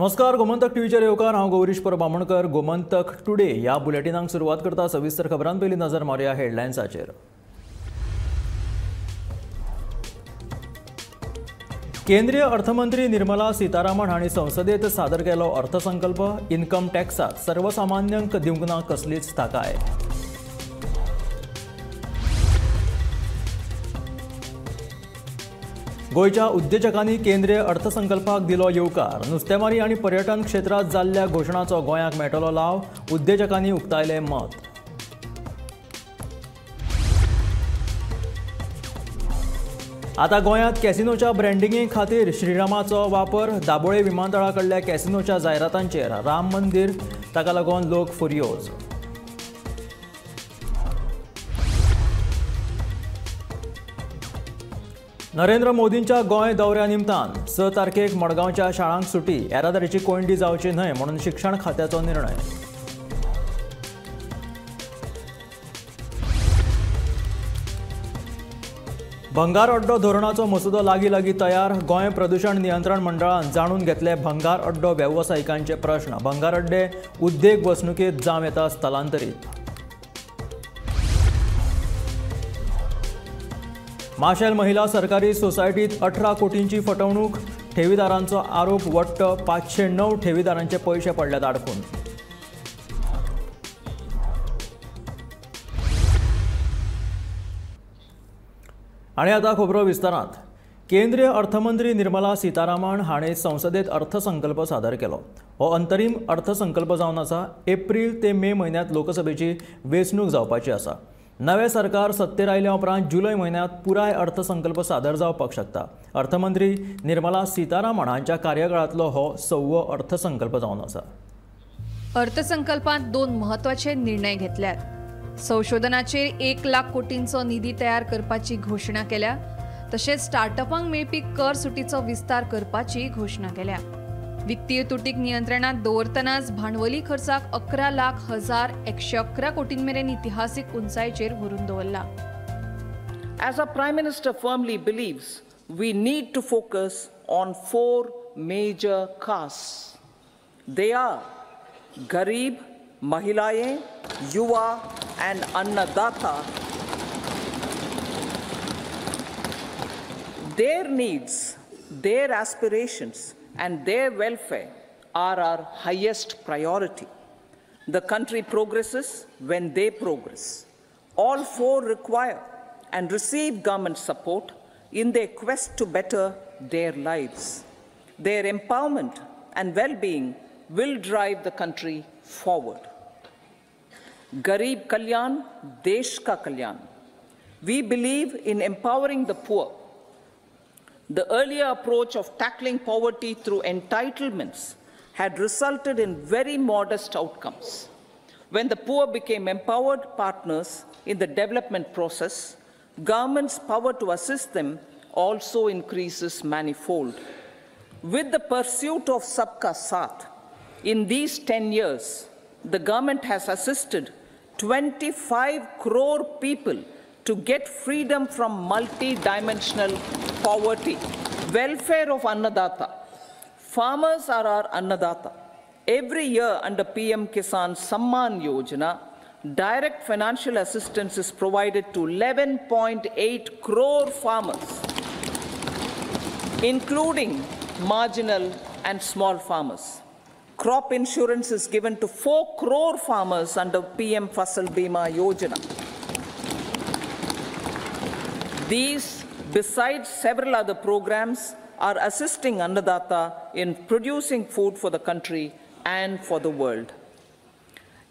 नमस्कार, गोमंतक टीव्हीचेर येवकार. हांव गौरीश परब बामणकर. गोमंतक टुडे ह्या बुलेटिनाक सुरवात करता. सविस्तर खबरां पयलीं नजर मारुया हेडलायन्साचेर. केंद्रीय अर्थमंत्री निर्मला सीतारामन हांणी संसदेत सादर केलो अर्थसंकल्प. इन्कम टॅक्सात सर्वसामान्यांक दिवंक ना कसलीच थाकाय. गोंयच्या उद्देजकांनी केंद्रीय अर्थसंकल्पाक दिलो येवकार. नुस्तेमारी आनी पर्यटन क्षेत्रांत जाल्ल्या घोशणाचो गोंयाक मेळटलो लाव, उद्देजकांनी उक्तायलें मत. आतां गोंयांत कॅसिनोच्या ब्रँडिंगे खातीर श्रीरामाचो वापर. दाबोळे विमानतळा कडल्या कॅसिनोच्या जायरातांचेर राम मंदिर, ताका लागून लोक फुर्योज. नरेंद्र मोदींच्या गोंय दौऱ्या निमतान 6 तारखेक मडगांवच्या शाळांक सुटी. येरादारीची कोंयडी जावची न्हय म्हणून शिक्षण खात्याचो निर्णय. भंगार अड्डो धोरणाचो मसुदो लागीं लागीं तयार. गोंय प्रदूषण नियंत्रण मंडळान जाणून घेतले भंगार अड्डो वेवसायिकांचे प्रश्न. भंगार अड्डे उद्देग वसणुकेंत जावं येता स्थलांतरीत. माशेल महिला सरकारी सोसायटीत 18 कोटींची फटवणूक. ठेवीदारांचो आरोप. वट्ट 509 ठेवीदारांचे पयशे पडल्यात आडकून. आनी आतां खबरो विस्तारांत. केंद्रीय अर्थमंत्री निर्मला सीतारामन हांणी संसदेत अर्थसंकल्प सादर केलो. हो अंतरीम अर्थसंकल्प जावन आसा. एप्रील ते मे म्हयन्यांत लोकसभेची वेंचणूक जावपाची आसा. नवें सरकार सत्तेर आयल्या उपरांत जुलय म्हयन्यांत पुराय अर्थसंकल्प सादर जावपाक शकता. अर्थमंत्री निर्मला सीतारामन हांच्या कार्यकाळांतलो हो 6वो अर्थसंकल्प जावन आसा. अर्थसंकल्पांत 2 म्हत्वाचे निर्णय घेतल्यात. संशोधनाचेर 1 लाख कोटींचो निधी तयार करपाची घोशणा केल्या. तशेंच स्टार्टअपांक मेळपी कर सुटीचो विस्तार करपाची घोशणा केल्या. वित्तीय तुटीक नियंत्रणात दवरतनाच भांडवली खर्चाक 11,01,111 कोटीं मेरेन इतिहासीक उंचायेचेर व्हरून दवरला. As our Prime Minister firmly believes, we need to focus on 4 major castes. They are Garib, Mahilayen, Yuva and Annadata. Their needs, their aspirations and their welfare are our highest priority. The country progresses when they progress. All 4 require and receive government support in their quest to better their lives. Their empowerment and well-being will drive the country forward. Garib Kalyan, Desh ka Kalyan. We believe in empowering the poor. The earlier approach of tackling poverty through entitlements had resulted in very modest outcomes. When the poor became empowered partners in the development process, government's power to assist them also increases manifold. With the pursuit of Sabka Saath, in these 10 years, the government has assisted 25 crore people to get freedom from multi-dimensional poverty. Welfare of Annadata. Farmers are our Annadata. Every year under PM Kisan Samman Yojana, direct financial assistance is provided to 11.8 crore farmers, including marginal and small farmers. Crop insurance is given to 4 crore farmers under PM Fasal Bima Yojana. These, besides several other programs, are assisting Annadata in producing food for the country and for the world.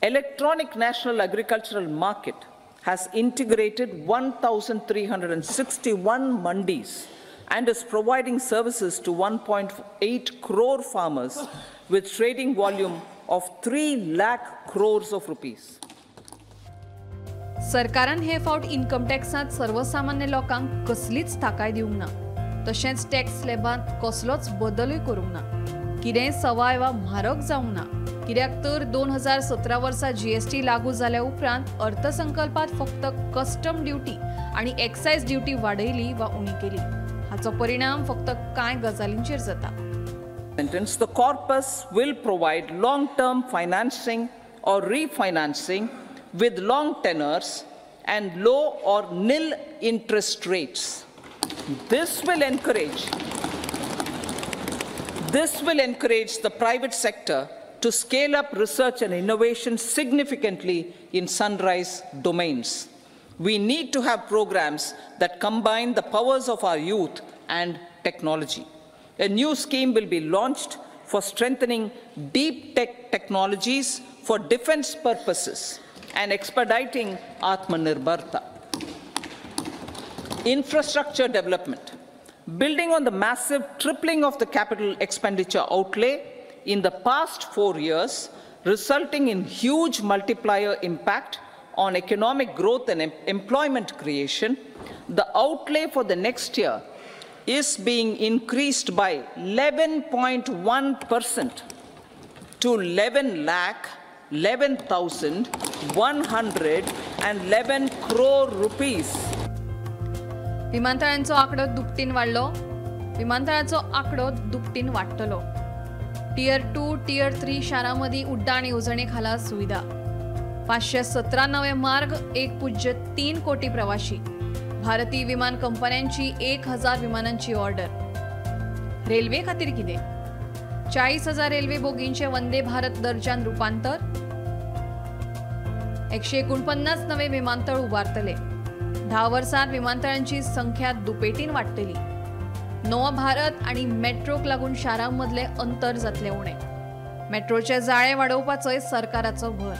Electronic National Agricultural Market has integrated 1,361 mandis and is providing services to 1.8 crore farmers with trading volume of 3 lakh crores of rupees. सरकारान हे फावट income टॅक्सांत सर्वसामान्य लोकांक कसलीच थाकाय दिवंक ना. तशेंच टॅक्स स्लॅबांत कसलोच बदलूय करूंक ना. कितेंय सवाय वा म्हारग जावंक ना. कित्याक तर 2017 वर्सा जीएसटी लागू जाल्या उपरांत अर्थसंकल्पांत फक्त कस्टम ड्युटी आनी एक्सायज ड्युटी वाडयली वा उणी केली. हाचो परिणाम फक्त कांय गजालींचेर जाता. The corpus will provide long-term financing or refinancing with long tenors and low or nil interest rates. This will encourage the private sector to scale up research and innovation significantly in sunrise domains. We need to have programs that combine the powers of our youth and technology. A new scheme will be launched for strengthening deep tech technologies for defense purposes and expediting Atmanirbharta. Infrastructure development. Building on the massive tripling of the capital expenditure outlay in the past 4 years, resulting in huge multiplier impact on economic growth and employment creation, the outlay for the next year is being increased by 11.1% to 11,11,111 crore rupees. विमानतळांचो आंकडो दुपटीन वाडलो. विमानतळाचो आंकडो दुपटीन वाडटलो. Tier 2, tier 3 शारां मदीं उड्डाण येवजणे खाला सुविधा. 517 नवे मार्ग, 1.3 कोटी प्रवाशी. भारतीय विमान कंपन्यांची 1000 विमानांची ऑर्डर. रेल्वे खातीर कितें? 40,000 रेल्वे बोगींचे वंदे भारत दर्जान रुपांतर. 149 नवे विमानतळ उबारतले. 10 वर्सांत विमानतळांची संख्या दुपेटीन वाडटली. नवो भारत आनी मेट्रोक लागून शारां मदलें अंतर जातलें उणें. मेट्रोचें जाळें वाडोवपाचोय सरकाराचो भर.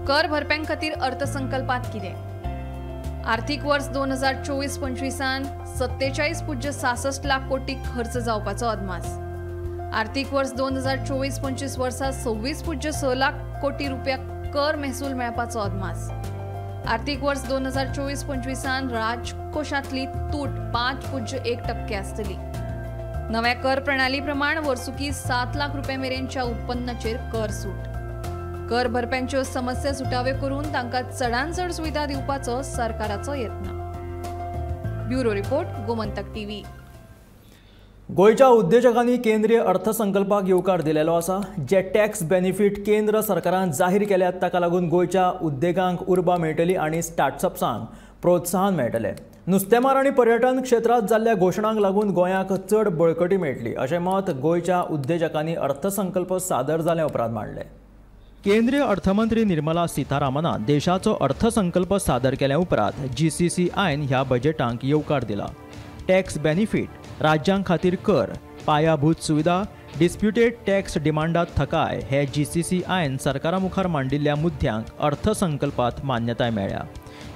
कर भरप्यां खातीर अर्थसंकल्पांत कितें? आर्थिक वर्स 2024-25 47.66 लाख कोटी खर्च जावपाचो अदमास. आर्थिक वर्स 2024-25 वर्सा 26.6 लाख कोटी रुपया कर महसूल मेळपाचो अदमास. आर्थिक वर्स 2024-25 राजकोशांतली तूट 5.1% आसतली. नव्या कर प्रणाली प्रमाण वर्सुकी 7 लाख रुपया मेरेनच्या उत्पन्नाचेर कर सूट. कर भरप्यांच्यो समस्या सुटाव्यो करून तांकां चडान चड सुविधा दिवपाचो सरकाराचो यत्न. Bureau report, Gomantak TV. गोंयच्या उद्देजकांनी केंद्रीय अर्थसंकल्पाक येवकार दिलेलो आसा. जे टॅक्स बेनिफीट केंद्र सरकारान जाहीर केल्यात ताका लागून गोंयच्या उद्देगांक उर्बा मेळटली आनी स्टार्टअप्सांक प्रोत्साहन मेळटलें. नुस्तेमार आनी पर्यटन क्षेत्रांत जाल्ल्या घोशणांक लागून गोंयाक चड बळकटी मेळटली अशें मत गोंयच्या उद्देजकांनी अर्थसंकल्प सादर जाल्या उपरांत मांडलें. केंद्रीय अर्थमंत्री निर्मला सीतारामनान देशाचो अर्थसंकल्प सादर केल्या उपरांत GCCIन ह्या बजेटांक येवकार दिला. टॅक्स बेनिफीट, राज्यां खातीर कर, पायाभूत सुविधा, डिस्प्युटेड टॅक्स डिमांडात थकाय हे GCCIन सरकारा मुखार मांडिल्ल्या मुद्द्यांक अर्थसंकल्पात मान्यताय मेळ्ळ्या.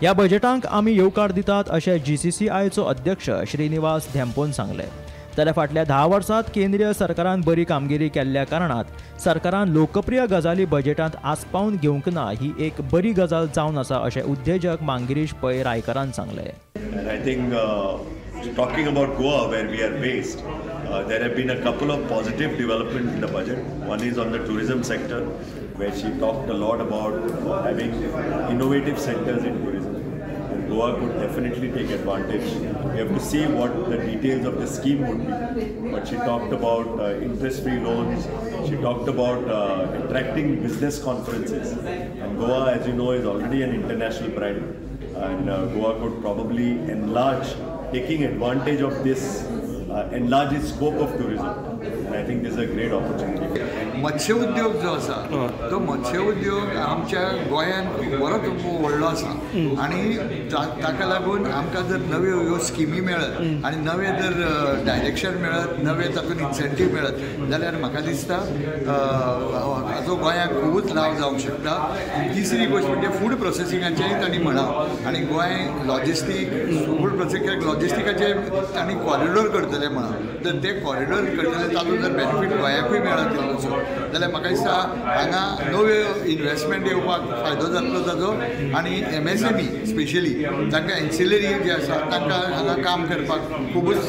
ह्या बजेटांक आमी येवकार दितात अशें GCCIचो अध्यक्ष श्रीनिवास धेंपोन सांगलें. जाल्यार फाटल्या 10 वर्सांत केंद्रीय सरकारान बरी कामगिरी केल्ल्या कारणात सरकारान लोकप्रिय गजाली बजेटांत आस्पावन घेवंक ना ही एक बरी गजाल जावन आसा अशें उद्देजक मांगिरीश पै रायकारान सांगलें. Talking about Goa, where we are based, there have been a couple of positive developments in the budget. One is on the tourism sector, where she talked a lot about having innovative centers in tourism. And Goa could definitely take advantage. We have to see what the details of the scheme would be. But she talked about interest-free loans. She talked about attracting business conferences. And Goa, as you know, is already an international brand. And Goa could probably enlarge, taking advantage of this, enlarge its scope of tourism. And I think this is a great opportunity. मत्स्य उद्योग जो आसा तो मत्स्य उद्योग आमच्या गोंयांत बरोच व्हडलो आसा आनी ताका लागून आमकां जर नव्यो ह्यो स्किमी मेळत आनी नवें जर डायरेक्शन मेळत, नवें तातूंत इन्सेंटीव मेळत जाल्यार म्हाका दिसता हाचो गोंयांक खुबूच लाव जावंक शकता. तिसरी गोश्ट म्हणजे फूड प्रोसेसिंगाचेंय तांणी म्हळां आनी गोंय लॉजिस्टीक फूड प्रोसेसिंग लॉजिस्टिकाचे तांणी कॉरिडोर करतले म्हळां, तर ते कॉरिडोर करतले तातूंत जर बेनिफीट गोंयाकूय मेळत तितलोसो जाल्यार म्हाका दिसता हांगा नव्यो इन्वेस्टमेंट येवपाक फायदो जातलो ताजो आनी MSME specially तांकां एन्सिलरी जे आसा तांकां हांगा काम करपाक खुबूच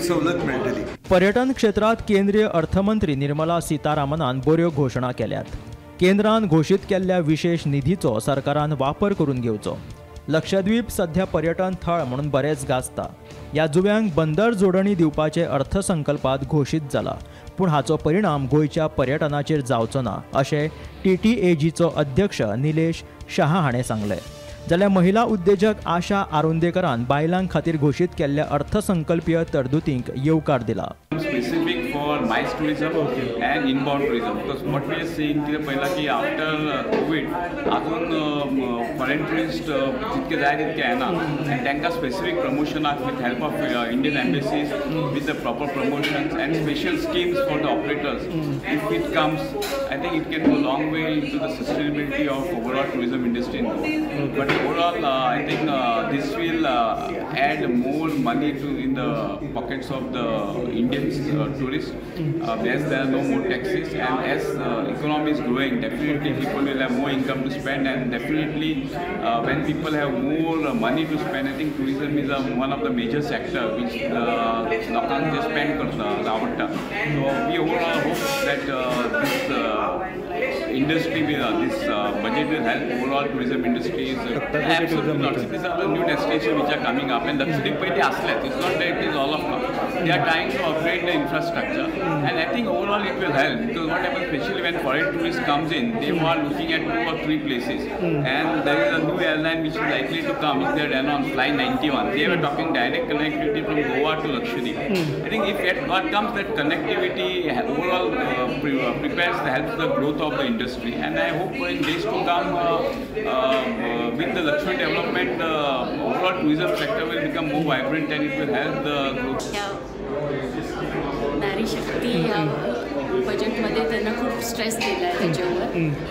सवलत मेळटली. पर्यटन क्षेत्रांत केंद्रीय अर्थमंत्री निर्मला सीतारामनान बऱ्यो घोशणा केल्यात. केंद्रान घोशीत केल्ल्या विशेष निधीचो सरकारान वापर करून घेवचो. लक्षद्वीप सध्या पर्यटन थळ म्हणून बरेंच गाजता. ह्या जुव्यांक बंदर जोडणी दिवपाचे अर्थसंकल्पात घोशीत जाला, पूण हाचो परिणाम गोंयच्या पर्यटनाचेर जावचो ना अशें TTAGचो अध्यक्ष निलेश शाह हाणें सांगलें. जाल्यार महिला उद्देजक आशा आरोंदेकरान बायलां खातीर घोशीत केल्ल्या अर्थसंकल्पीय तरतुदींक येवकार दिला. Specific for MICE tourism and inbound tourism, because what we are seeing कितें पळयलां की आफ्टर कोवीड अजून फॉरेन ट्युरिस्ट जितके जाय तितके येना आनी तांकां specific प्रमोशनाक with help of Indian embassies with the proper promotions and special schemes for the operators, if it comes I think it can go long way into the sustainability of overall tourism industry in Goa. But overall I think this will add more money to in the pockets of the Indian tourists, as there are no more taxes and as economy is growing, definitely people will have more income to spend, and definitely when people have more money to spend, I think tourism is one of the major sector which लोकांक जे spend करता आवडटा. So we overall hope that this industry will, this budget will help overall tourism industry. Is absolutely not. These are the new destinations which are coming up, and Lakshadweep पयलीं आसलेच. It's not that it is all of come. They are trying to upgrade the infrastructure, and I think overall it will help, because what happens, especially when foreign tourists comes in, they are looking at 2 or 3 places, and there is a new airline which is likely to come, which they had announced, Fly 91. They were talking direct connectivity from Goa to Lakshadweep. I think if it what comes, that connectivity overall prepares, helps the growth of the industry, and I hope in days to come with the Lakshadweep development, the overall tourism sector will become more vibrant and it will help the growth. नारी शक्ती या बजेटमध्ये त्यांना खूप stress दिला आहे त्याच्यावर,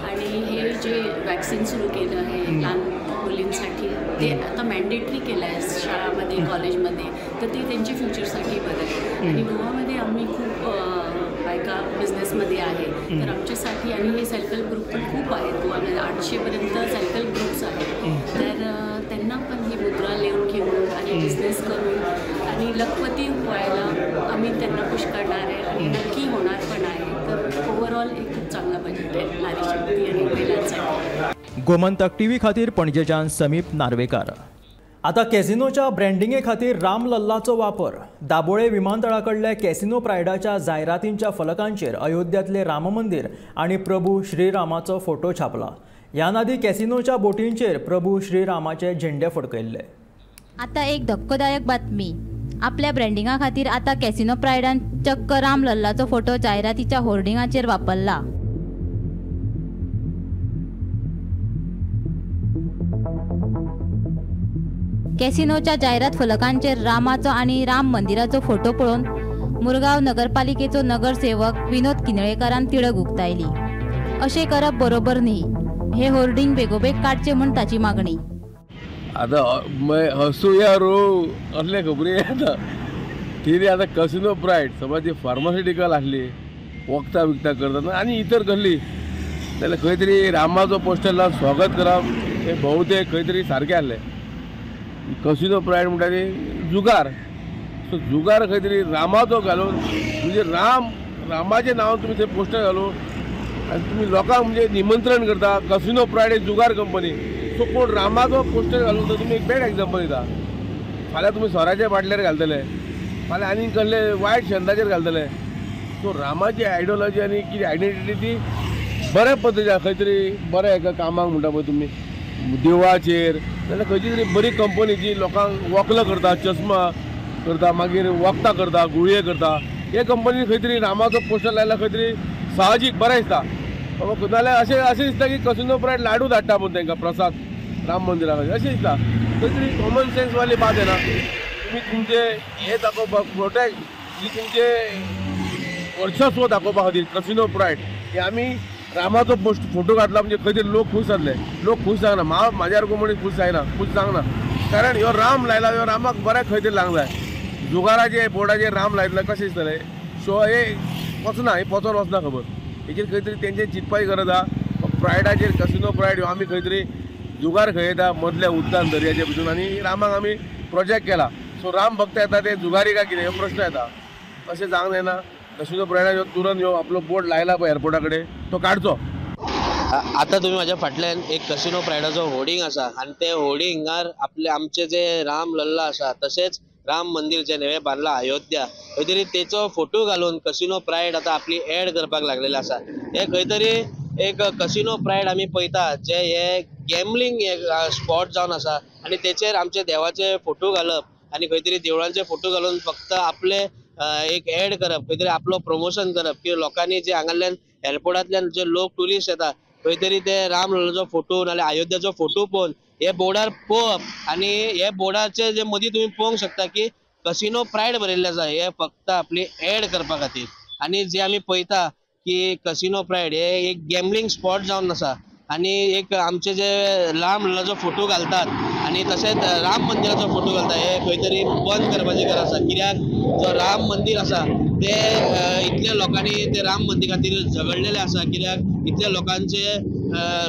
आणि हे जे वॅक्सिन सुरू केलं आहे लहान मुलींसाठी, ते आता मॅन्डेटरी केलं आहे शाळामध्ये, कॉलेजमध्ये, तर ते त्यांच्या फ्युचरसाठी बरं आहे. आणि गोवामध्ये आम्ही खूप बायका बिझनेसमध्ये आहे, तर आमच्यासाठी, आणि हे सेल्फ हेल्प ग्रुप पण खूप आहेत गोवामध्ये, 800पर्यंत सेल्फ हेल्प ग्रुप्स आहेत, तर त्यांना पण ही मुद्रा लोन घेऊन आणि बिझनेस करून आणि लखपती व्हायला आम्ही त्यांना पुश करणार आहे आणि नक्की होणार पण आहे. तर ओव्हरऑल एक खूप चांगला बजेट आहे नारी शक्ती आणि महिलांसाठी. गोमंतक टीव्ही खातीर पणजेच्यान समीप नार्वेकार. आता कॅसिनोच्या ब्रँडिंगे खातीर राम लल्लाचो वापर. दाबोळे विमानतळा कडल्या कॅसिनो प्रायडाच्या जायरातींच्या फलकांचेर अयोध्यांतले राम मंदिर आनी प्रभू श्रीरामाचो फोटो छापला. ह्या आदी कॅसिनोच्या बोटींचेर प्रभू श्रीरामाचे झेंडे फडकयल्ले. आता एक धक्कोदायक बातमी. आपल्या ब्रँडिंगा खातीर आता कॅसिनो प्रायडान चक्क राम लल्लाचो फोटो जायरातीच्या होर्डिंगाचेर वापरला. कॅसिनोच्या जायरात फलकांचेर रामाचो आनी राम मंदिराचो फोटो पळोवन मुरगांव नगरपालिकेचो नगरसेवक विनोद किनळेकारान तिडक उक्तायली. अशें करप बरोबर न्ही, हे होर्डिंग बेगोबेग काडचें म्हूण ताची मागणी. आतां हसू या रो असले खबरी येता कितें आतां कसिनो प्रायड समज ती फार्मास्युटिकल आसली, वखदां बिकदां करता आनी इतर कसली जाल्यार खंय तरी रामाचो पोस्टर लावन स्वागत करप हें बहुतेक खंय तरी सारकें आसलें. कसिनो प्रायड म्हणटा ती जुगार, सो जुगार खंय तरी रामाचो घालून म्हणजे राम रामाचें नांव तुमी थंय पोस्टर घालून आनी तुमी लोकांक म्हणजे निमंत्रण करता. कसिनो प्रायड ही जुगार कंपनी, सो कोण रामाचो पोस्टर घालून तर तुमी एक बॅड एग्जाम्पल दिता. फाल्यां तुमी सोऱ्याच्या बाटल्यार घालतले, फाल्यां आनी कसले वायट छंदाचेर घालतले. सो रामाची आयडियोलॉजी आनी कितें आयडेंटिटी ती बऱ्या पद्दतीन खंय तरी बऱ्या एका कामाक म्हणटा पळय तुमी देवळाचेर, जाल्यार खंयची तरी बरी कंपनी जी लोकांक वक्ल करता, चश्मा करता, मागीर वखदां करता, गुळये करता, हे कंपनी खंय तरी रामाचो पोस्टर लायल्यार खंय तरी साहजीक बरें दिसता. नाल्यार अशें अशें दिसता की कसिनो प्रायड लाडू धाडटा म्हूण तांकां प्रसाद राम मंदिरा खातीर, अशें दिसता. खंय तरी कॉमन सेन्स वाली बात येना. तुमी तुमचें हें दाखोवपाक प्रोटेक्ट जी तुमचें वर्चस्व दाखोवपा खातीर कसिनो प्रायड हे आमी रामाचो पोस्ट फोटो घातला म्हणजे खंय तरी लोक खूश जातले. लोक खूश जायना, म्हाज्या सारको मनीस खूश जायना, खूश जावंक ना, कारण ह्यो राम लायला, ह्यो रामाक बरें खंय तरी लागूंक जाय. जुगाराचेर बोर्डाचेर राम लायतले कशें दिसतलें? सो हे वचना, हे पचोन वचना खबर. हेचेर खंय तरी तेंचें चिंतपाची गरज आहा. प्रायडाचेर कसिनो प्रायड ह्यो आमी खंय तरी जुगार खेळयता मदल्या उदकान दर्याच्या भितून आनी रामाक आमी प्रोजेक्ट केला. सो राम भक्त येता ते जुगारी काय कितें हो प्रश्न येता. अशें जावंक जायना. कसिनो प्रायडान ह्यो तुरंत ह्यो आपलो बोर्ड लायला पळय एअरपोर्टा कडेन तो काडचो. आता तुम्ही माझ्या फाटल्यान एक कसिनो प्रायडाचो होर्डिंग आसा आनी ते होर्डिंगार आपले आमचे जे राम लल्ला आसा तशेंच राम मंदिर जे नवें बांदलां अयोध्या खंय तरी तेचो फोटो घालून कसिनो प्रायड आतां आपली एड करपाक लागलेले आसा. हे खंय तरी एक कसिनो प्रायड आमी पळयता जे हे गॅमलिंग स्पॉट जावन आसा आनी तेचेर आमचे देवाचे फोटो घालप आनी खंय तरी देवळांचे फोटो घालून फक्त आपले एक एड करप, खंय तरी आपलो प्रमोशन करप की लोकांनी जे हांगांतल्यान एअरपोर्टांतल्यान जे लोक ट्युरिस्ट येता खंय तरी ते राम लल्लाचो फोटो नाल्यार अयोध्याचो फोटो पळोवन हे बोर्डार पळोवप आनी हे बोर्डाचे जे मदीं तुमी पळोवंक शकता की कसिनो प्रायड बरयल्लें आसा, हे फक्त आपली एड करपा खातीर. आनी जे आमी पळयता की कसिनो प्रायड हे एक गॅमलिंग स्पॉट जावन आसा आनी एक आमचे जे राम लल्लाचो फोटो घालतात आनी तशेंच राम मंदिराचो फोटो घालतात हे खंय तरी बंद करपाची गरज आसा. कित्याक जो राम मंदीर आसा ते इतल्या लोकांनी ते राम मंदिर खातीर झगडलेले आसा, कित्याक इतल्या लोकांचे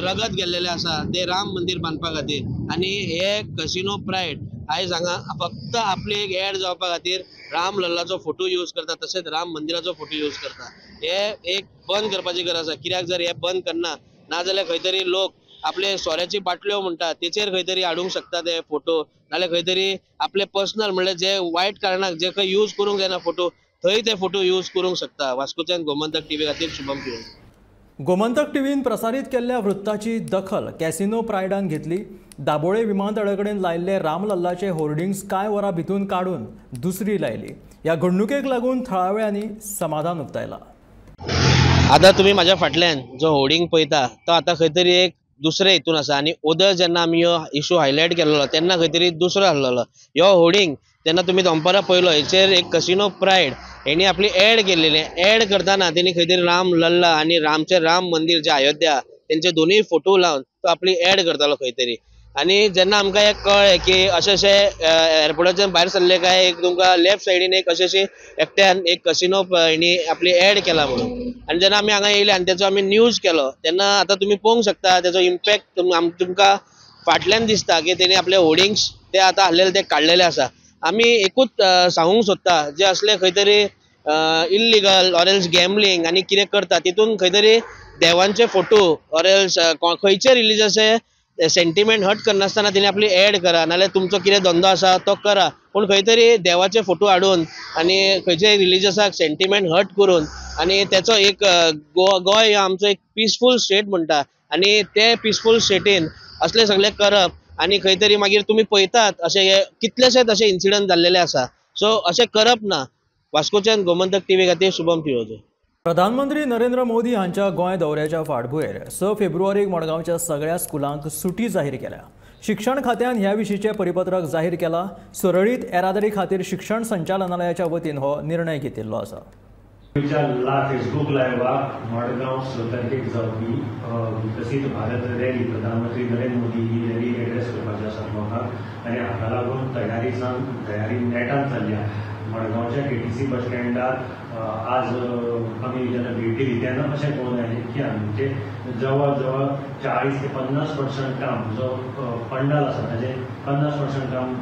रगत गेल्लेले आसा ते राम मंदीर बांदपा खातीर. आनी हे कसिनो प्रायड आयज हांगा फक्त आपली एक एड जावपा खातीर राम लल्लाचो फोटो यूज करता तशेंच राम मंदिराचो फोटो यूज करता. हे एक बंद करपाची गरज आसा, कित्याक जर हे बंद करना ना जाल्यार खंय तरी लोक आपले सोऱ्याची बाटल्यो म्हणटा तेचेर खंय तरी हाडूंक शकता ते फोटो, नाल्यार खंय तरी आपले पर्सनल म्हणल्यार जे वायट कारणाक जे खंय यूज करूंक जायना फोटो थंय ते फोटो यूज करूंक शकता. वास्कोच्यान गोमंतक टीव्ही खातीर शुभम पिळवणी. गोमंतक टीव्हीन प्रसारीत केल्ल्या वृत्ताची दखल कॅसिनो प्रायडान घेतली. दाबोळे विमानतळा कडेन लायिल्ले रामलल्लाचे होर्डिंग्स कांय वरां भितून काडून दुसरी लायली. ह्या घडणुकेक लागून थळाव्यांनी समाधान उक्तायलां. आतां तुमी म्हाज्या फाटल्यान जो होर्डिंग पळयता तो आतां खंय तरी एक दुसरे हितून आसा आनी ओदर जेन्ना आमी हो इशू हायलायट केल्लो तेन्ना खंय तरी दुसरो आहलोलो ह्यो होर्डिंग तेन्ना तुमी दनपारां पळयलो हेचेर एक कसिनो प्रायड हेणी आपली एड केल्लेली. एड करतना तेणी खंय तरी राम लल्ला आनी रामचे राम मंदीर जे अयोध्या तेंचे दोनूय फोटो लावन तो आपली एड करतालो खंय तरी. आनी जेन्ना आमकां हें कळ्ळें की अशें अशें एअरपोर्टाच्यान भायर सरले काय एक तुमकां लेफ्ट सायडीन एक अशें अशें एकट्यान एक कसिनो हेणी आपली एड केला म्हणून, आनी जेन्ना आमी हांगा येयले आनी तेचो आमी न्यूज केलो तेन्ना आतां तुमी पळोवंक शकता तेचो इम्पॅक्ट तुमकां फाटल्यान दिसता की तेणी आपले होर्डिंग्स ते आतां आहलेले ते काडलेले आसा. आमी एकूच सांगूंक सोदता जे असले खंय तरी इल्लिगल ऑर एल्स गॅमलिंग आनी कितें करता तितून खंय तरी देवांचे फोटो ऑर एल्स खंयचे रिलीजसे सेंटिमेंट हर्ट करनासतना तेणी आपली एड करा, नाल्यार तुमचो कितें धंदो आसा तो करा, पूण खंय तरी देवाचे फोटो हाडून आनी खंयचे रिलीजसाक सेंटिमेंट हर्ट करून आनी तेचो एक गोंय आमचो एक पिसफूल स्टेट म्हणटा आनी ते पिसफूल स्टेटीन असले सगळे करप आनी खंय तरी मागीर तुमी पळयतात अशे कितलेशेच अशे इन्सिडंट जाल्लेले आसा. सो अशें करप ना. वास्कोच्यान गोमंतक टीव्ही खातीर शुभम पिळवणी. प्रधानमंत्री नरेंद्र मोदी हांच्या गोंय दौऱ्याच्या फाटभुंयेर 6 फेब्रुवारीक मडगांवच्या सगळ्या स्कुलांक सुटी जाहीर केल्या. शिक्षण खात्यान ह्या विशींचें परिपत्रक जाहीर केलां. सुरळीत येरादारी खातीर शिक्षण संचालनालयाच्या वतीन हो निर्णय घेतिल्लो आसा. फेसबूक लायव्हाक मडगांव 6 तारखेक जावपी विकसीत भारत रॅली प्रधानमंत्री नरेंद्र मोदी ही रॅली एड्रेस करपाची आसा लोकांक आनी हाका लागून तयारी नेटान चल्ल्या. मडगांवच्या केटीसी बस स्टँडार आज आमी जेन्ना भेट दिली तेन्ना अशें कळून आयलें की आमचे जवळ जवळ 40 ते 50% काम जो पंडाल आसा ताजें 50% काम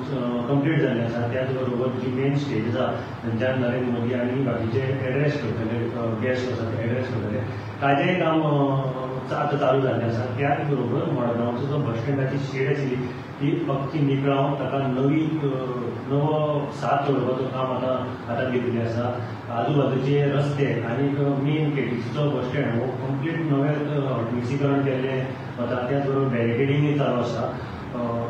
कंप्लीट जाल्लें आसा. त्याच बरोबर जी मेन स्टेज आसा थंयच्यान नरेंद्र मोदी आनी बाकीचे एड्रेस करतले गेस्ट आसा ते एड्रेस करतले ताजेंय काम आतां चालू जाल्लें आसा. त्याच बरोबर मडगांवचो जो बस स्टँडाची शेड आशिल्ली ती अख्खी निकळावन ताका नवो साथ जोडपाचो काम आतां हातांत घेतिल्लें आसा. आजूबाजूचे रस्ते आनी मेन केटीसीचो बस स्टँड हो कंप्लीट नवें हटमिक्सीकरण केल्लें वता. त्याच बरोबर बॅरिकेडिंगूय चालू आसा.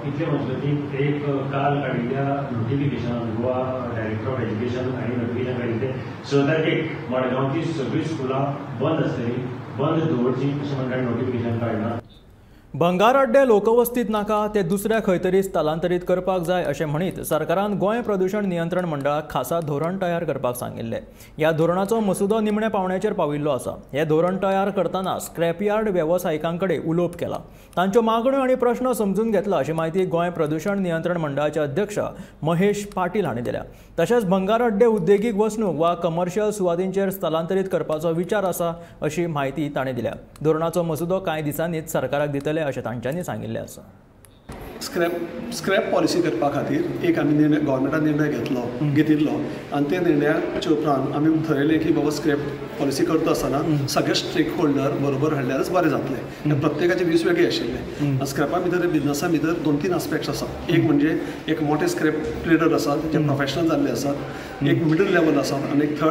इतले मजगतीं एक काल काडिल्ल्या नोटिफिकेशनान गोवा डायरेक्टर ऑफ एज्युकेशन हांणी नोटिफिकेशन काडिल्लें 6 तारखेक मडगांवची सगळीं स्कुलां बंद आसतलीं, बंद दवरची अशें म्हणून ताणें नोटिफिकेशन काडलां. भंगार अड्डे लोकवस्तीत नाका ते दुसऱ्या खंय तरी स्थलांतरीत करपाक जाय अशें म्हणीत सरकारान गोंय प्रदूशण नियंत्रण मंडळाक खासा धोरण तयार करपाक सांगिल्लें. ह्या धोरणाचो मसुदो निमण्या पावंड्याचेर पाविल्लो आसा. हें धोरण तयार करतना स्क्रॅपयार्ड वेवसायिकां कडेन उलोवप केलां, तांच्यो मागण्यो आनी प्रश्न समजून घेतला अशी म्हायती गोंय प्रदूशण नियंत्रण मंडळाचे अध्यक्ष महेश पाटील हांणी दिल्या. तशेंच भंगार अड्डे उद्देगीक वसणूक वा कमर्शियल सुवातींचेर स्थलांतरीत करपाचो विचार आसा अशी म्हायती तांणी दिल्या. धोरणाचो मसुदो कांय दिसांनीच सरकाराक दितले अशें तांच्यांनी सांगिल्लें आसा. स्क्रॅप पॉलिसी करपा खातीर एक आमी निर्णय गव्हर्मेंटान निर्णय घेतिल्लो आनी त्या निर्णयाच्या उपरांत आमी थरयलें की बाबा स्क्रॅप पॉलिसी करता आसतना सगळे स्टेक होल्डर बरोबर हाडल्यारच बरें जातलें. प्रत्येकाचे व्यूज वेगळे आशिल्ले. स्क्रॅपा भितर बिजनसा भितर 2-3 आस्पेक्ट्स आसात. एक म्हणजे एक मोठे स्क्रॅप ट्रेडर आसात जे प्रोफेशनल जाल्ले आसात, एक मिडल लेवल आसात आनी एक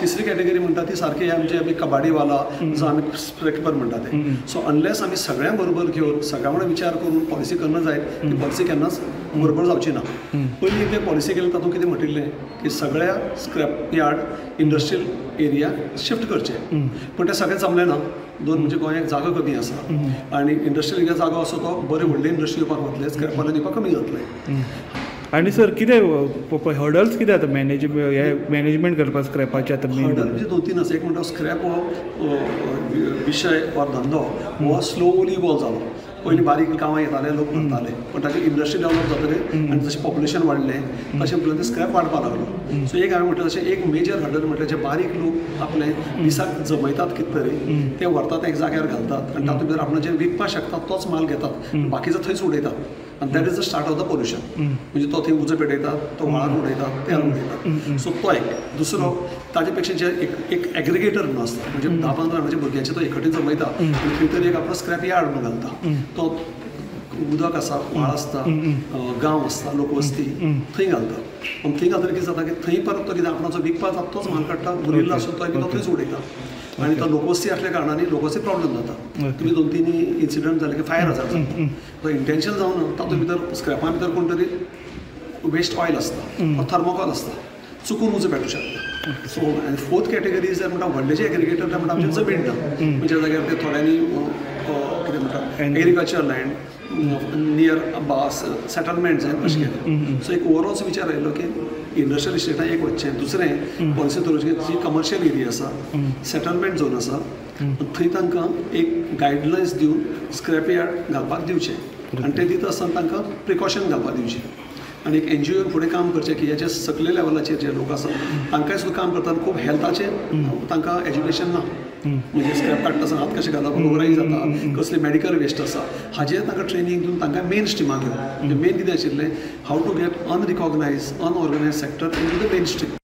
तिसरी कॅटेगरी म्हणटा ती सारकी आमची आमी कबाडीवाला जो आमी स्क्रॅपर म्हणटा ते. सो अनलेस आमी सगळ्यां बरोबर घेवन सगळ्यां वांगडा विचार करून पॉलिसी करना जायत ती पॉलिसी केन्नाच बरोबर जावची ना. पयलीं एक पॉलिसी केली तातूंत कितें म्हटिल्लें की सगळ्या scrap yard industrial area shift करचे, पूण तें सगळें जमलें ना. दोन म्हणजे गोंयाक जागो कमी आसा आनी इंडस्ट्रियल एरिया जागो आसा तो बरे व्हडले इंडस्ट्री येवपाक वतले, स्क्रॅपवाले येवपाक कमी जातले. आनी सर कितें हर्डल्स कितें आतां मॅनेजमेंट करपाक स्क्रॅपाचें? आतां हर्डल म्हणजे 2-3 आसा. एक म्हणटा स्क्रॅप हो विशय वा धंदो हो स्लोली इवॉल्व जालो. पयलीं बारीक गांवां येताले, लोक करताले, पूण ताची इंडस्ट्री डेवलप जातली आनी जशें पॉप्युलेशन वाडलें तशें म्हणल्यार ते स्क्रॅप वाडपाक लागलो. सो एक हांवें म्हटलें तशें एक मेजर हर्डल म्हटल्यार जे बारीक लोक आपले दिसाक जमयतात कितें तरी ते व्हरतात एक जाग्यार घालतात आनी तातूंत भितर आपण जे विकपाक शकतात तोच माल घेतात, बाकीचो थंयच उडयतात आनी that is the start of the pollution. म्हणजे तो थंय उजो पेटयतात, तो व्हाळान उडयतात, तेल उडयतात. सो तो एक. दुसरो ताजे पेक्षा जे एक एग्रिगेटर म्हणून आसता म्हणजे 10-15 जाणांच्या भुरग्यांचे तो एकठीत जमयता आनी खंय तरी एक आपलो स्क्रॅप यार्ड म्हणून घालता. तो उदक आसा, व्हाळ आसता, गांव आसता, लोकवस्ती थंय घालता. पूण थंय घालतकीर कितें जाता की थंय परत तो कितें आपणाचो विकपाक जाता तोच माल काडटा, उरिल्लो आसून तो थंयच उडयता आनी तो लोकवस्ती आसल्या कारणान लोकवस्ती प्रॉब्लम जाता. तुमी 2-3 इन्सिडंट जाले की फायर हजार्ड जाता. तो इंटेन्शन जावन तातूंत भितर स्क्रॅपा भितर कोण तरी वेस्ट ऑयल आसता, थर्मोकॉल आसता, चुकून उजो पेटूं शकता. सो आनी फोर्थ कॅटेगरी जर म्हणटा व्हडले जे एग्रिगेटर म्हणटा आमचे जमीन ना, म्हणजे जाग्यार ते थोड्यांनी कितें म्हणटा एग्रीकल्चर लँड नियर बास सेटलमेंट जाय अशें केलें. सो एक ओवरऑल विचार आयलो की इंडस्ट्रियल इस्टेटां एक वचचें, दुसरें पॉलिसी दवरची जी कमर्शियल एरिया आसा, सेटलमेंट झोन आसा, थंय तांकां एक गायडलायन्स दिवन स्क्रॅप यार्ड घालपाक दिवचें आनी ते दिता आसतना तांकां प्रिकॉशन घालपाक दिवचें आनी एक एनजीओन फुडें काम करचें की हेजे सकले लेवलाचेर जे लोक आसात तांकांय सुद्दां काम करतना खूब हेल्थाचें तांकां एज्युकेशन ना, म्हणजे स्क्रॅप काडटा आसतना हात कशें घालप, रोगराई जाता, कसली मेडिकल वेस्ट आसा, हाजेर तांकां ट्रेनींग दिवन तांकां मेन स्ट्रिमाक घेवन मेन कितें आशिल्लें how to get unrecognised unorganised sector into the mainstream.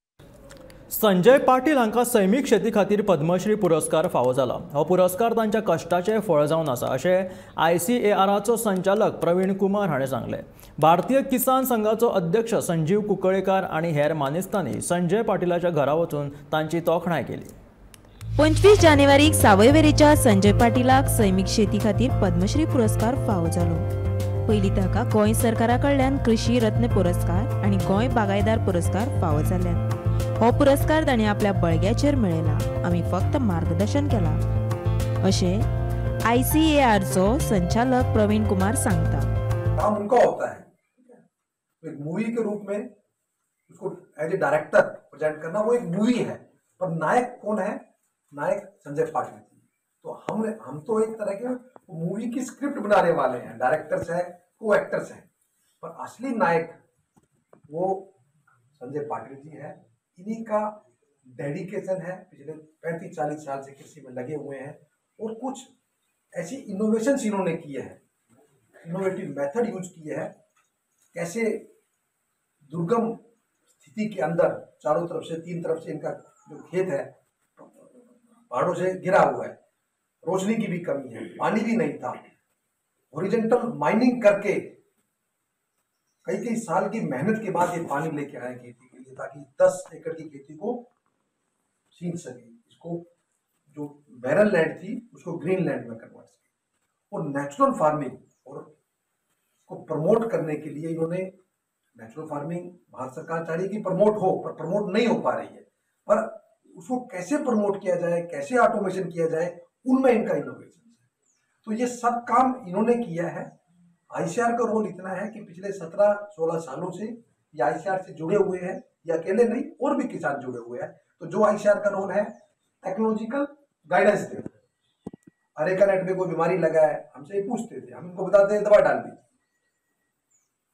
Sanjay Patil हांकां सैमीक शेती खातीर पद्मश्री पुरस्कार फावो जाला. हो पुरस्कार तांच्या कश्टाचें फळ जावन आसा अशें ICARचो संचालक प्रवीण कुमार हाणें सांगलें. भारतीय किसान संघाचो अध्यक्ष संजीव कुंकळेकार आनी हेर मानेस्तांनी संजय पाटीलाच्या घरा वचून तांची तोखणाय केली. 25 जानेवारीक सावयवेरेच्या संजय पाटीलाक सैमीक शेती खातीर पद्मश्री पुरस्कार फावो जालो. पयलीं ताका गोंय सरकारा कडल्यान कृषी रत्न पुरस्कार आनी गोंय बागायदार पुरस्कार फावो जाल्यात. हो पुरस्कार ताणें आपल्या बळग्याचेर मेळयला, आमी फक्त मार्गदर्शन केलां अशें ICARचो संचालक प्रवीण कुमार सांगता. काम उनका होता है, तो एक मूवी के रूप में उसको एज ए डायरेक्टर प्रेजेंट करना वो एक मूवी है, पर नायक कौन है? नायक संजय पाटिल जी. तो हम तो एक तरह के मूवी की स्क्रिप्ट बनाने वाले हैं, डायरेक्टर्स हैं, को एक्टर्स हैं, पर असली नायक वो संजय पाटिल जी है. इन्हीं का डेडिकेशन है, पिछले 35-40 साल से कृषि में लगे हुए हैं और कुछ ऐसी इनोवेशंस इन्होंने किए हैं, इनोवेटिव मेथड यूज किए हैं, कैसे दुर्गम स्थिति के अंदर चारों तरफ से 3 तरफ से इनका जो खेत है पहाड़ों से घिरा हुआ है, रोशनी की भी कमी है, पानी भी नहीं था, हॉरिजॉन्टल माइनिंग करके कई कई साल की मेहनत के बाद ये पानी लेके आए खेती के लिए, ताकि 10 एकड़ की खेती को सींच सके, इसको जो बैरन लैंड थी उसको ग्रीन लैंड में कन्वर्ट सके। और नेचुरल फार्मिंग और को प्रमोट करने के लिए इन्होंने नेचुरल फार्मिंग भारत सरकार चाह रही है कि प्रमोट हो, पर प्रमोट नहीं हो पा रही है, पर उसको कैसे प्रमोट किया जाए, कैसे ऑटोमेशन किया जाए, उनमें इनका इनोवेशन है। तो ये सब काम इन्होंने किया है। आईसीआर का रोल इतना है कि पिछले 17-16 सालों से ये आईसीआर से जुड़े हुए हैं, ये अकेले नहीं और भी किसान जुड़े हुए हैं। तो जो आईसीआर का रोल है टेक्नोलॉजिकल गाइडेंस देना। अरेका नेट में कोई बीमारी लगा है हमसे ये पूछते थे, हम उनको बताते हैं दवा डाल दीजिए।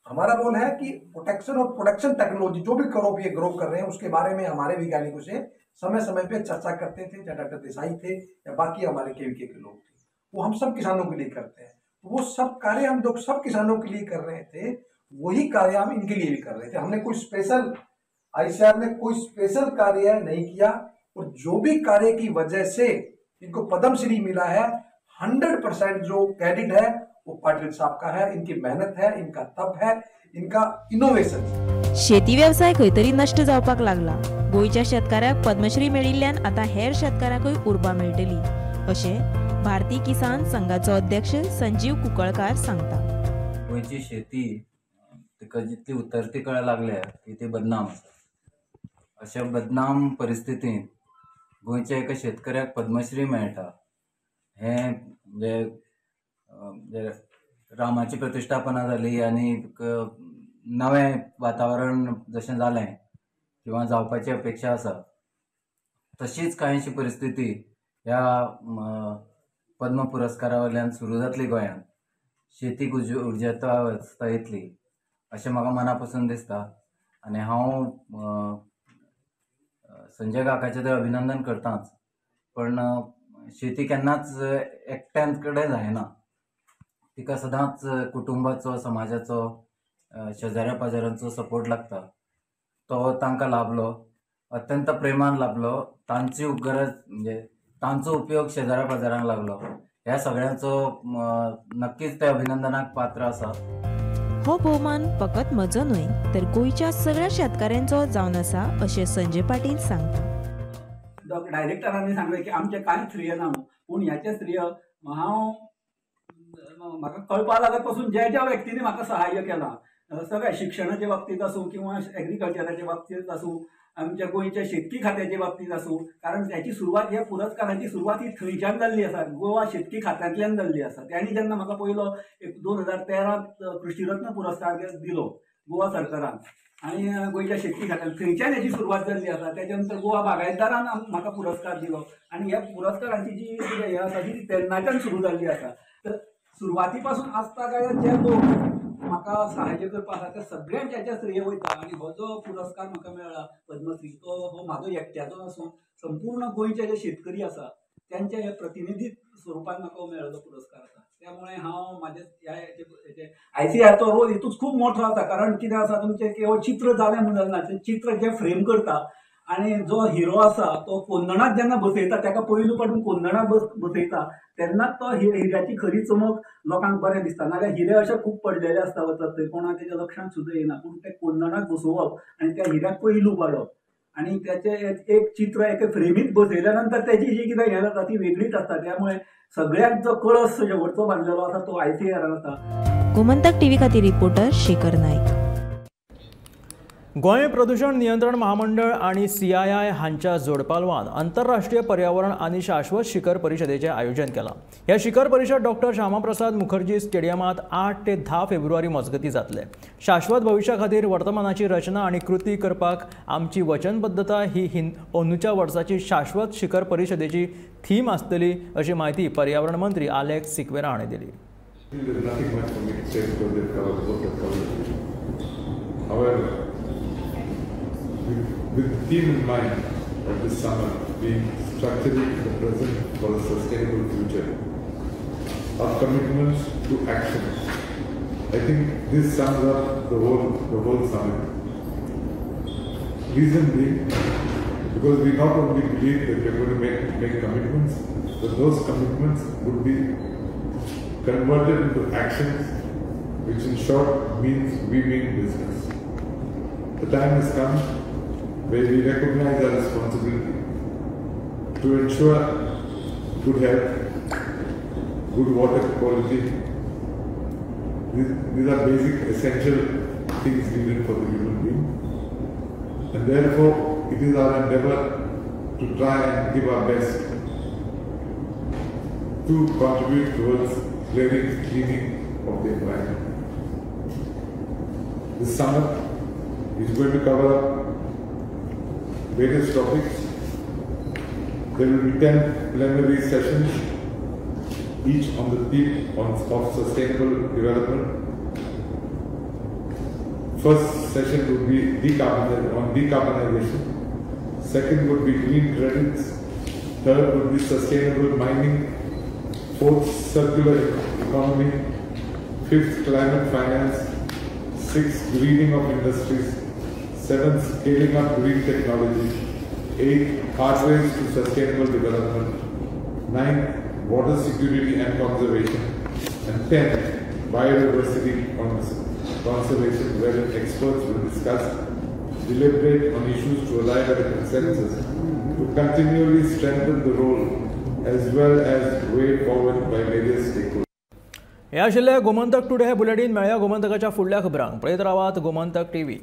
हमारा रोल है कि प्रोटेक्शन और प्रोडक्शन टेक्नोलॉजी जो भी क्रॉप ये ग्रो कर रहे हैं उसके बारे में हमारे वैज्ञानिकों से समय समय पे चर्चा करते थे, चाहे डॉक्टर देसाई थे या बाकी हमारे केवीके के लोग थे, वो हम सब किसानों के लिए करते हैं। तो वो सब कार्य हम लोग सब किसानों के लिए कर रहे थे, वही कार्य हम इनके लिए भी कर रहे थे। हमने कोई स्पेशल आईसीआर ने कोई स्पेशल कार्य नहीं किया और जो भी कार्य की वजह से इनको पद्मश्री मिला है, 100% जो क्रेडिट है वो पाटिल साहब का है। इनकी मेहनत है, इनका तप है, इनका इनोवेशन। शेती व्यवसाय खंय तरी नश्ट जावपाक लागला। गोंयच्या शेतकाराक पद्मश्री मेळिल्ल्यान आतां हेर शेतकारांकूय उर्बा मेळटली अशें भारतीय किसान संघाचो अध्यक्ष संजीव कुंकळकार सांगता। गोंयची शेती तिका जितली उतरती कळ लागल्या की ती बदनाम आसा। अशा बदनाम परिस्थितींत गोंयच्या एका शेतकऱ्याक पद्मश्री मेळटा हें म्हणजे रामाची प्रतिश्ठापना जाली आनी नवें वातावरण जशें जालें किंवा जावपाची अपेक्षा आसा तशीच कांयशी परिस्थिती ह्या पद्म पुरस्कारा वयल्यान सुरू जातली गोंयांत, शेतीक उर्जेता अवस्था येतली अशें म्हाका मना पसून दिसता। आनी हांव संजय काकाचें तर अभिनंदन करताच, पण शेती केन्नाच एकट्यान कडेन जायना, तिका सदांच कुटुंबाचो, समाजाचो, शेजाऱ्या पाजाऱ्यांचो सपोर्ट लागता। तो तांकां लाभलो, अत्यंत प्रेमान लाभलो, तांची गरज म्हणजे तांचो उपयोग शेजाऱ्या पाजाऱ्यांक लागलो। ह्या सगळ्यांचो नक्कीच ते अभिनंदनाक पात्र आसा। हो भोवमान फकत म्हजो न्हय तर गोंयच्या सगळ्या शेतकाऱ्यांचो जावन आसा अशें संजय पाटील सांगता। डायरेक्टरांनी सांगलें की आमचें कांय श्रेय ना, पूण ह्याचें श्रेय हांव म्हाका कळपा लागत पासून ज्या ज्या व्यक्तींनी म्हाका सहाय्य केलां, सगळ्या शिक्षणाच्या बाबतींत आसूं किंवा एग्रीकल्चराच्या बाबतींत आसूं, आमच्या गोंयच्या शेतकी खात्याच्या बाबतींत आसूं, कारण त्याची सुरवात ह्या पुरस्काराची सुरवात ही थंयच्यान जाल्ली आसा, गोवा शेतकी खात्यांतल्यान जाल्ली आसा। त्यांनी जेन्ना म्हाका पयलो 2013 कृषीरत्न पुरस्कार दिलो गोवा सरकारान आनी गोंयच्या शेतकी खात्यान, थंयच्यान हेची सुरवात जाल्ली आसा। त्याच्या नंतर गोवा बागायतदारान म्हाका पुरस्कार दिलो आनी ह्या पुरस्कारांची जी हे आसा ती तेन्नाच्यान सुरू जाल्ली आसा। तर सुरवाती पासून आसता काय जे लोक म्हाका सहाय्य करपा आसा त्या सगळ्यांक हेचें श्रेय वयता आनी हो जो पुरस्कार म्हाका मेळ्ळा पद्मश्री तो हो म्हाजो एकट्याचो नासून संपूर्ण गोंयचे जे शेतकरी आसा त्यांच्या हे प्रतिनिधी स्वरुपान म्हाका मेळ्ळो पुरस्कार आसा। त्यामुळे हांव म्हाजे ह्या आयसीआरचो रोल हितूच खूब मोठो आसा, कारण कितें आसा तुमचें केवळ चित्र जालें म्हूण जालना, तें चित्र जें फ्रेम करता आनी जो हिरो आसा तो कोंदणात जेन्ना बसयता ताका पयलू पासून कोंदणात बसयता तेन्नाच तो हिऱ्याची खरी चमक लोकांक बरें दिसता। नाजाल्यार हिरे अशे खूब पडलेले आसता वचत थंय कोणा तेच्या लक्षांत सुद्दां येना, पूण ते कोंदणात बसोवप आनी त्या हिऱ्याक पैलू पाडप आनी त्याचे एक चित्र एके फ्रेमीत बसयल्या नंतर त्याची जी कितें हें जाता ती वेगळीच आसता। त्यामुळे सगळ्यांक जो कळस शेवटचो बांदलेलो आसा तो आयसीआरान आसा। गोमंतक टीव्ही खातीर रिपोर्टर शेखर नायक। गोंय प्रदूषण नियंत्रण महामंडळ आणि सीआयआय हांच्या जोडपालवान आंतरराष्ट्रीय पर्यावरण आणि शाश्वत शिखर परिषदेचे आयोजन केलां। ह्या शिखर परिषद डॉक्टर श्यामाप्रसाद मुखर्जी स्टेडियमात 8 ते 10 फेब्रुवारी मजगती जातले। शाश्वत भविष्या खातीर वर्तमानाची रचना आणि कृती करपाक आमची वचनबद्धता ही अंदूच्या वर्साची शाश्वत शिखर परिषदेची थीम आसतली अशी म्हायती पर्यावरण मंत्री आलेक्स सिक्वेरा हांणी दिली। With the theme in mind of this summer being structuring the present for a sustainable future, our commitments to action. I think this sums up the whole summit. Reason being, because we not only believe that we are going to make commitments, but those commitments would be converted into actions, which in short means we mean business. The time has come where we recognize our responsibility to ensure good health, good water quality. These are basic essential things needed for the human being. And therefore, it is our endeavor to try and give our best to contribute towards clearing, cleaning of the environment. This summer is going to cover up various topics. There will be 10 plenary sessions, each on the theme of sustainable development. First session would be on decarbonization. Second would be green credits. Third would be sustainable mining. Fourth, circular economy. Fifth, climate finance. Sixth, greening of industries. Seventh, scaling up green technology. Eighth, pathways to sustainable development. Ninth, water security and conservation. And 10th, biodiversity conservation, wherein experts will discuss, deliberate on issues to arrive at a consensus to continually strengthen the role as well as way forward by various stakeholders. हे आशिल्लें Gomantak today हे bulletin. मेळया गोमंतकाच्या फुडल्या खबरांक. पळयत रावात Gomantak TV.